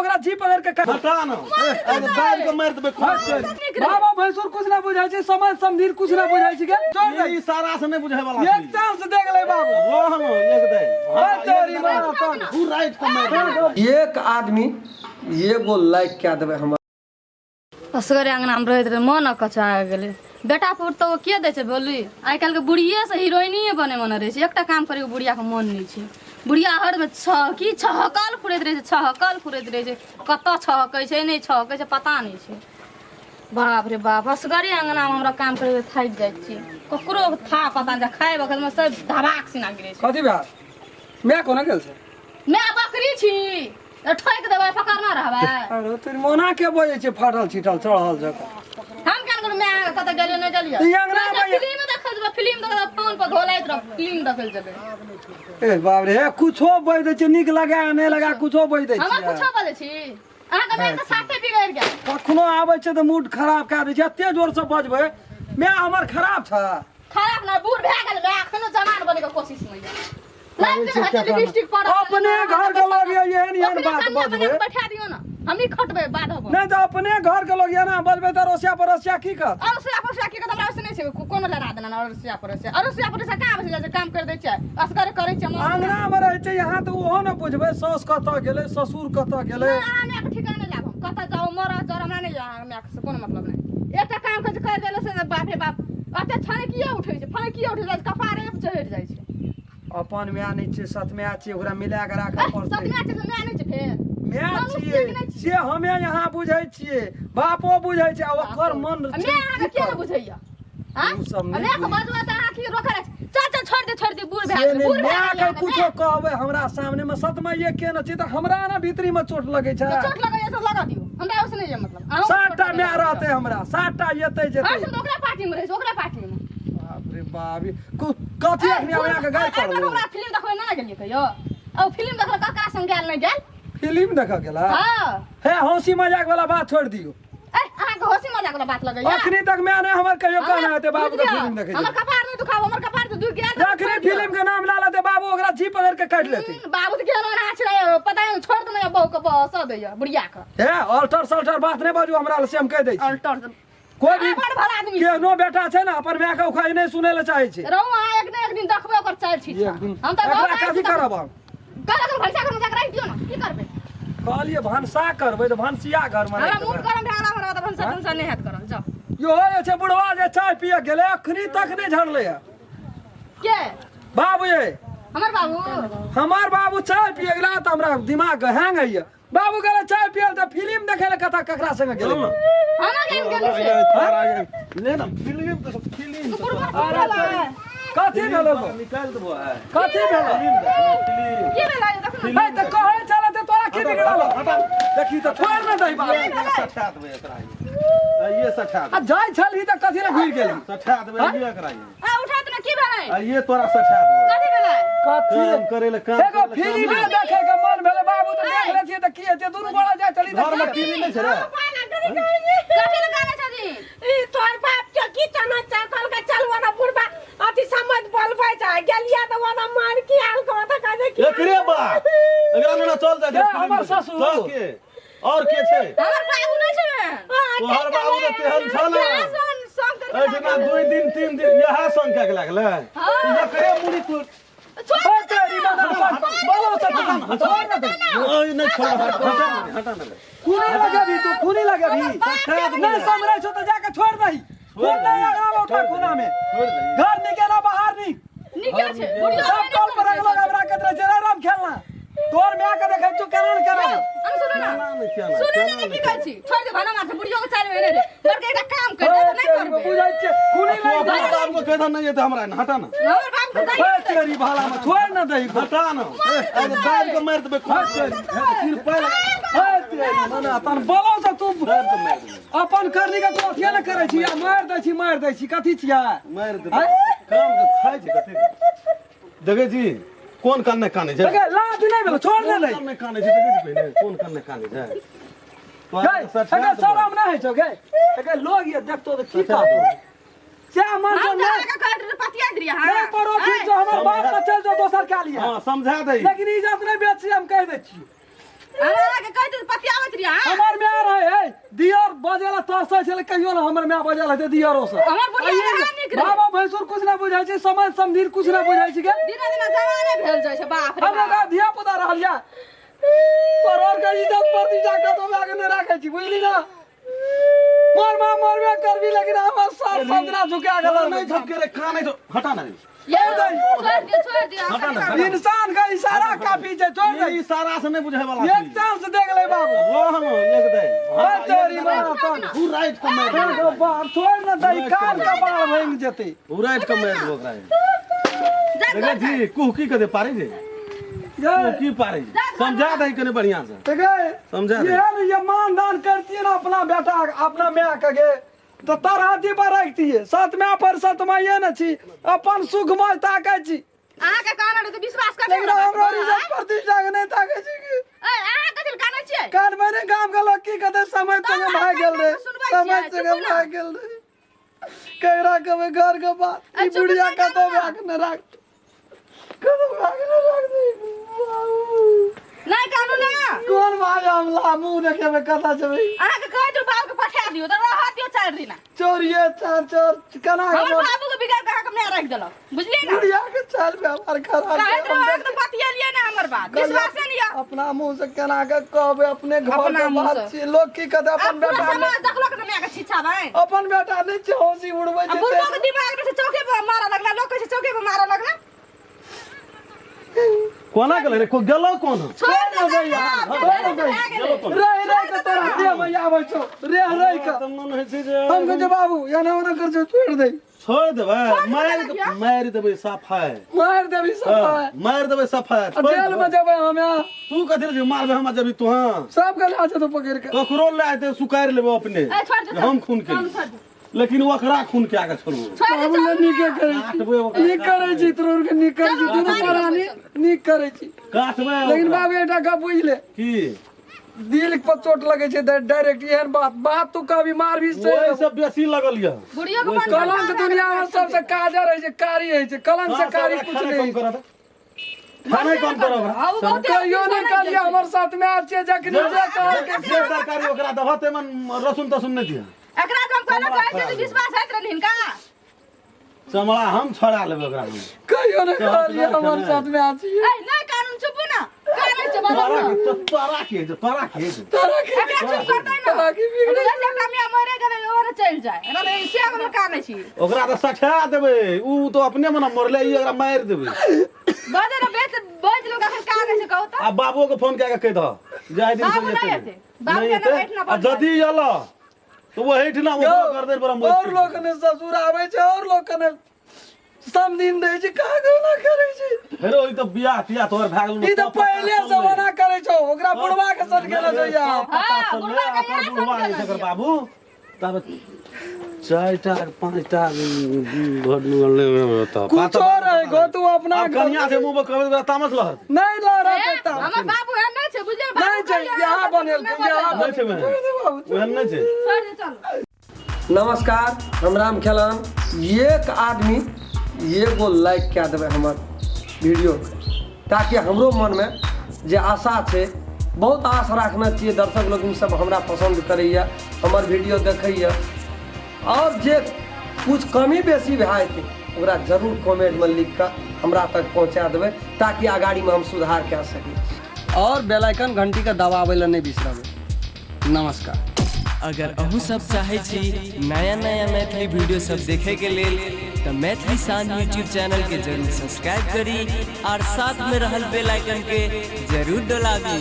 ओकरा जी पकड़ के हटा न अरे दाब के मारि देबै बाबा भैंसुर कुछ ना बुझाइ छै समझ समझी कुछ ना बुझाइ छै के छोड़ दे ई सारा से नहीं बुझे वाला एक चांस दे गेलै बाबू रह न एक दे तोरी माँ तन तू राइट के मारि एक आदमी एगो लाइक कए देबै हमर असगरे अङ्गनामे रहैत रहै मन अकचा गेलै बेटा पुतोह के दै छै बोली आइ काल्हिके बुढ़िएसँ हीरोइनिए बनै मन रहै छै एकटा काम करैके बुढ़ियाके मन नहि छै बुढ़िया हरमे छह की छहकल फुरैत रहै छै छहकल फुरैत रहै छै कतऽ छहकै छै नहि छहकै छै पता नहि छै बाप रे बाप असगरे अङ्गनामे हमरा काम करैत थाकि जाइ छी ककरो था पता नहि खाइ बखतमे सब धबाक सिना गिरै छै कथी भेल माय कोना गेल छै माय बकरी छी ठोकि देबै पकड़ना रहबै अरे तोर मोना के बजै छै फाटल छिटल चढ़ल जकाँ हम केना करू माय कतऽ गेलियै नहि गेलियै ई अंगना मे फिल्म देखल जेबै फिल्म देखल फोन पर घोलाइत रह फिल्म देखल जेबै ए बाप रे कुछो बज दै छै नीक लगा नहि लगा कुछो बज दै हमरा छै कुछो बजै छी अहाँके माय तऽ साफे बिगड़ि गेल कखनो आबै छै तऽ मूड खराब कए दै छै एते जोरसँ बजबै माय हमर खराब छै खराब ना बूढ़ भए गेल माय एखनो जवान बने के कोशिश मे यऽ अपने घर के लोग ये एहन एहन बात बजबै बैठा दियौ ना हमही खटबै बाधब नहि तऽ अपने घर के लोग एना बजबै तऽ अड़ोसिया पड़ोसिया की कहत अड़ोसिया पड़ोसिया की कहत हमरा ओइसे नहि छै कोनो लड़ा देना अड़ोसिया पड़ोसिया अड़ोसिया पड़ोसिया कहाँ आबै छै काम कर दै छै असगरे करै छै अंगना मे रहै छै यहाँ तऽ ओहो ने बुझबै साउस कतऽ गेलै ससुर कतऽ गेलै अहाँ मायके ठिकाना लाब हम कतऽ जाउ मरऽ जर हमरा नहि अहाँ मायके से कोनो मतलब नहि एकटा काम करै छै कर देले से बाप रे बाप अते छनकिए उठै छै फनकिए उठै छै कपारे पर चढ़ि जाइ छै अपन माय नहि छै सत माय छियै ओकरा मिला कऽ राखऽ पड़तै सत माय छै तऽ माय नहि छै फेर माय मनुष्य छियै कि नहि छियै? से हमे यहाँ बुझै छियै बापो बुझै छै आ ओकर मन आ छै माय अहाँके की किया नहि करब? बुझैया आँय? उ सब आ नहि मायके बुझै। बजबै तऽ अहाँ की रोकऽ रहै छी? चल चल छोड़ि दे छोड़ि दे बूढ़ भए से गेलै नहि बूढ़ भए मायके गेलै अहाँके कुछो कहबै हमरा सामने मे सतमाइये के ने छै तऽ हमरा ने भीतरी मे चोट लगै छै माय। चोट लगैया से लगा दियौ हमरा ओइसे नहि यऽ मतलब अहूँ सातटा माय रहतै हमरा सातटा एतै जेतै हर तऽ ओकरा पार्टी मे रहै छै ओकरा पार्टी मे बाप रे बाप कथी अखनी हमरा के गाय पड़लो ओकरा फिल्म देखबै ना गेलियै कहियो ओ फिल्म देखल ककरा संग गेल नहि गेल फिल्म देखऽ गेला हां हे हंसी मजाक वाला बात छोड़ दियो ए अहाँ के हंसी मजाक वाला बात लगैया अखनी तक मैं ने हमर कहियो कहना हेतै बाबू के फिल्म देखै हमर कपार नहि दुखाओ हमर कपार तऽ दुख गेल अखनी फिल्म के नाम ला लेते बाबू ओकरा जी पकड़ के काटि लेते बाबू तऽ केहन ओना छै पता नहि छोड़ देने बहू के बस दैया बुढ़िया के हे अल्टर सल्टर बात नहि बाजू हमरा से हम कहि दै छी अल्टर कोई भी बड़ भला आदमी केहनो बेटा छै ने अपन माय के उखाइ नहि सुनै लए चाहै छै रहू अहाँ एक ने एक दिन देखबै ओकर चालि छी एक दिन हम तऽ एकरा कथी करब हम कल अगर भनसा घरमे जाके राखि दियौ ने की करबै कहलियै भनसा करबै तऽ भनसिया घरमे हमरा राखि मूड देबै। गरम भए गेल हमरा तऽ भनसा तनसा नहि हैत करल जाउ इहो जे छै बुढ़वा जे चाय पिए गेलै अखनी तक नहि झड़लै हँ के बाबू ये हमर बाबू हमर बाबू चाय पिए गेला तऽ हमरा दिमाग हैंग होइए बाबू गेलै चाय पिए तऽ फिल्म देखै लए कतऽ ककरा संगे गेलै हमरा गेम गेल छै ले ना फिल्म तो फिल्म अरे कथी भेलो गो? निकाल देबो है कथी भेलो फिल्म की भेलै देखू ने है तऽ कहै छलै तऽ तोरा की बिगड़ल देखी तऽ छोड़ ने दही बाबू सठा देबे एकरा ये सठा आ जाइ छलही तऽ कथी लए घुरि गेलही सठा देबे ये एकरा आ उठा तऽ ने की भेलै आ ये तोरा सठा देबे कथी भेलै कथी काम करे ले काम एगो फिल्मे देखै के मन भेलै बाबू तऽ देख लै छियै तऽ की हेतै दुनू गोरा जाइ छलही घर में तऽ टीवी नहीं छै रे कथी लए कानै छथिन ई तोहर बाप के की चना चाकल के चल ओना बुढ़बा अथी समझ बोलबै छै गेलिया तऽ ओना मार की हाल को तऽ कहै छै एकरे बाप एकरा लेना चल जा के हमर ससुर? तो के और के छै हमर बाबू नहि छै तोहर बाबू तऽ तेहन छल ने। संग संग करके एहिठिना 2 दिन 3 दिन इएह संग कए के लागलै एकरे मुड़ी तोड़ छोड़ तेरी मदन बोलो से छोड़ ने दही ओय नहीं छोड़ हटा हटा ना खूनी लगेबी तू खूनी लगेबी नहीं समझै छौ तऽ जाके छोड़ दही खून नहीं आगाँ उठा खूना में छोड़ दही घर निकेला बाहर नहीं निके छै बुढ़िया सब कल पर रगलो घबरा के रहै छै रे राम खेलना तोर माय के देखै तू केना ने केना हम सुनू ना केना नहि केना सुनू ना की कहै छी छोड़ दे भाना मार बुढ़ियो के चालि भेलै रे बड़का एकटा काम कर दे तऽ नहि करबै बुझै छियै खूनी तू लागि अपना बाप को कह दे नहीं जेतै हमरा हटा ना हमर बाप के हे तेरी भाला में छोड़ न दही हटा ना अरे दाब के मारि देबै फिर पैर हे तेरी मना तन बोलो से तू दाब के मारि देबै अपन करनी के तू अथिये ने करै छी आ मारि दै छी मारि दै छी कथी छियै मारि देबै काम के खाइ छै कथी देखै छी कोन कान नहि कानै छै देखे लाज नहि भेलो छोड़ ने दही कोन कान नहि कानै छै देखै छी पहिने कोन कान नहि कानै छै गै एकर शरम नहि होइ छौ गै एकर लोग ये देखतो तऽ की कहतो से मन हम से तऽ नहि अहाँके कहैत रही पतिया दियै नहि पड़ोसी जो हमर बाप के चल जो दोसर के लिए हां समझा दे लेकिन इज्जत नहि बेची हम कहि दै छी हम अहाँके कहैत रही पतिया बजेला तरसै छलै कहियो ना हमर माय बजेला हेतै दियरो से। हमर बुढ़िया रहै नीक रहै। बाबा भैंसुर कुछ ना बुझाइ छै, समझ समझिर कुछ ना बुझाइ छै गे। दिना दिना जवाने भेल जाइ छै, बाप रे हमरा बाप। तऽ धिया पुता रहल या, तोर और के इज्जत प्रतिष्ठा कतौ भए के नहि राखै छी, बुझली ना? मरबा मरबे करबी, लेकिन हमर सर संजना झुका गेल। नहीं झपके रे, कान नहीं हटा ना। यौ, छोड़ि दियौ, छोड़ि दियौ। हटा ना, हटा। इंसान के इशारा काफी छै, छोड़ दे। ई इशारा से नहीं बुझे वाला। एक चांस देख ले बाबू। रह न एक दे। हट तेरी माँ तन। तू राइट के मार छोड़ दे बाप, छोड़ ना दे, कान के बाल भंग जेतै। तू राइट के मार दो ओकरा। देखै छी कुहकी के दे पारी जे, कुहकी पारी जे। समझा दे कने बढ़िया से। देखे समझा दे। ये ने ये मान दान करती ना अपना बेटा अपना माय के गे तो तर हाथी पर रखती साथ में पर सत में ये न छी अपन सुख में ताकै छी। अहाँके कान रहै तऽ विश्वास कथी लेकिन लए हमरो करबै? इज्जत प्रतिष्ठा के नहि ताकै छी कि। ए, अहाँ कथी लए कानै छियै? कान में ने गाम के लोग की कहते, समय तऽ संगे अहाँ भाग गेल रे, सुनबै छियै, समय चुप संगे ना। भाग गेल रे। केकरा कहबै घर के बात? ए, ई चुप बुढ़िया नहि कतौ कानू ना। भाग न राख, कतौ भाग न राख दे। नहि कानू ना। कोन भाग हम ला मुँह देखेबै, कतऽ जेबै? अहाँके कहैत रहू बाबूके पठा दियौ तऽ रहऽ दियौ 4 दिना। चोरिये चार चोर केना हमर के बाबूके बिगाड़ कऽ अहाँके माय राखि देलक, बुझलियै ने? बुढ़िया के चाल व्यवहार खराब। कहैत रहू अहाँके तऽ बतियेलियै ने, हमर बात विश्वासे नहि यऽ। अपना मुँह से केना के कहबै? अपने घर अपना के मुँह बात से। छी, लोग की कहतै? आब अपन पूरा बेटा समाज देखलक ने मायके छिछाबै। अपन बेटा नहि छै, हौसी उड़बै आ छै। बुढ़बो के दिमाग में से चौके पर मारऽ लगला, लोग कहै छै चौके पर मारऽ लगला। कोना गेलै रे? को गेलो कोन? छोड़ि छोड़ दे दे भैया, छोड़ दे। भए गेलै। रहि रहि के तोरा देह में आबै छौ, रहि रहि के। तऽ मन होइ छै जे हम कहै छै बाबू एना ओना कर छौ, छोड़ दे। छोड़ देबै, मारि किया? मारि देबै सफाइ। मारि देबी सब। मारि देबै सफाइ। छोड़ जेल में देबै। जेबै हमे। तू कथी रे मारबै हमरा जबी तू? हाँ, सबके ला जेतौ पकड़ि के। ककरो ले आते सुकारि लेबै अपने। ए, छोड़ दे, हम खून के चलू, छोड़ दे। लेकिन ओकरा खून के आगे छोड़बो। छोड़ दे, बाबू ले चलू। नीके करै छी, काटबै ओकरा। नीक करै छी, तोर के नीक करै छी, चलू, दुनू गाड़ी प्राणी पर नीक करै छी। काटबै लेकिन ओकरा। बाबू एकटा गप बुझि ले। की? दिल पर चोट लगे छै डायरेक्ट, एहन बात बात तू कभी मारबी से ओहि से बेसी लगल यऽ। बुढ़ियो के मन कलंक दुनिया में सबसे काजर होइ छै, कारी होइ छै, कलंक से कारी कुछ खाना नहीं कम होइ छै। करऽ दे। खाना कम करऽ ओकरा। हाँ, ओ बहुते कहियो नहि कहलियै हमर साथ में आब छियै, जखनी जे कहल के जे तरकारी ओकरा दबह ताहिमे रसुन तसुन नहि दिहऽ। एकरा तऽ हम कहलक कहै छै तऽ विश्वास होइत रहनि हिनका। चमड़ा हम छोड़ा लेबै ओकरा हम। कहियो नहि कहलियै हमर साथ में आब छियै। ए, नहि कानून, चुपू ना, कानै छै तोरा बदल। के तोरा के जे तोरा के जे। तोरा के एकरा चुप करतै ना। तोरा के बिगड़ै। बुझै छै एकरा माय मरे गेलै, ओ चलि जाय, एकरा तऽ से हमरा कानै छी। ओकरा तऽ सठा देबै, ऊ तऽ अपने मने मरले, ई एकरा मारि देबै। बजे ने बेच बज लोग अखन कानै छै, कहू तऽ। आ बाबुओ के फोन कए के कहि दह जे आइ दिन बाबू से नहि एतै। एतै। बाबू नहि के एतै। ना बैठना आ बंद। जदि एलऽ तऽ ओहिठिना ओकरो गर्दन पर हम और लोग ने ससुर आबै छै, और लोग ने समधिन दै छै, कहाँ ना करै छै। हेरो ई तऽ बियाह तियाह तोहर भए गेल। ई तऽ पहिले जमाना करै छौ, ओकरा बुढ़वा के सन गेल छै यार। हाँ, बुढ़वा के इएह सब बुढ़वा केलक एकर यऽ। बाबू तब 4टा 5टा घर कुछो रहे गो तू अपना आब कनिया छै मुँह पर कहबै तऽ ओकरा तामस लहर। नहीं लहरा ए, बेटा। हमर बाबू एहन नहि छै, बुझलियै? बाबू नहीं छै, कहलियै, यहाँ अहाँ बनेलकै, नहि यहाँ नहि छै बनेलकै। ओहन, ओहन नहि छै। छोड़ि दे, चलू। नमस्कार, हम राम खेलान। एक आदमी एगो लाइक कए देबै हमर वीडियो के, ताकि हमरो मनमे जे आशा छै, बहुत आश राखने छियै, दर्शक लोकनि सब हमरा पसन्द करैए, हमर वीडियो देखैए, और जे कुछ कमी बेसी भए जेतै ओकरा जरूर कमेंटमे लिख कऽ हमरा तक पहुँचा देबै, ताकि अगाड़ीमे हम सुधार कए सकी। और बेल आइकन घंटीके दबाबै लए नहि बिसरबै। नमस्कार। अगर अहूँ सब चाहै छी नया नया मैथिली वीडियो सब देखे के लेल तऽ मैथिली शान यूट्यूब चैनल के जरूर सब्सक्राइब करी और साथ में रहल बेल आइकन के जरूर दबाबी।